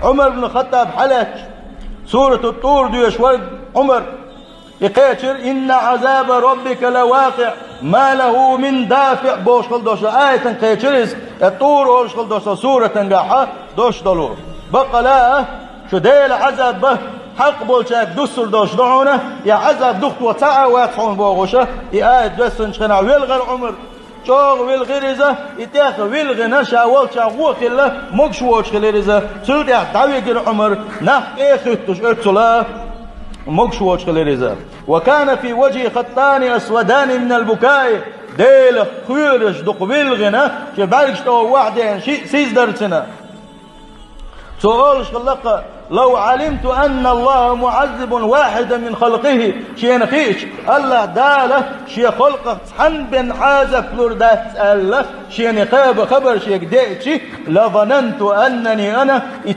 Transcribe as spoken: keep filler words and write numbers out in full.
Ӏумар ибн Хаттаб хьалаьцча, сурату ТӀур доьшуш вара Ӏумар. И кхечира: «Инна Ӏазаба роббика лавакъиӀ, ма лаху мин дафиӀ», бохуш хила долуш аятан кхечира иза, тӀе ТӀур олуш хила долуш суратангахьа дош долу. Баккъала а, шу Делан Ӏазаб бан хьакъ болчаьрга дуссур долуш ду хьуна, и Ӏазаб духуто цхьа а вац хьуна бохуша, и аят доьссинчу хенахь велхара Ӏумар. ЧӀогӀа вилхира иза, и тӀех вилхина, ша волчохь вон хилла, могуш воцуш хилира иза. Цул тӀаьхьа дӀавигира Ӏумар, нах тӀе а хуьттуш оьцула, могуш воцуш хилира иза. «Ва кана фи важхӀихи хаттани асвадани минал букаи». Делах кхоьруш дукха вилхина, шен бӀаьргаш тӀе вахьдена шиъ сиз дара цуьнан. Цо олуш хилла-кх: «Лав Ӏалимту анна Аллаха муӀаззибун вахьидан мин халкъихи», шена хиъча, Аллаха Дала шен халкъах цхьанна бен Ӏазап лур дац аьлла, шена и хаба-, хабар шега деъча, «ла зананту аннани ана», и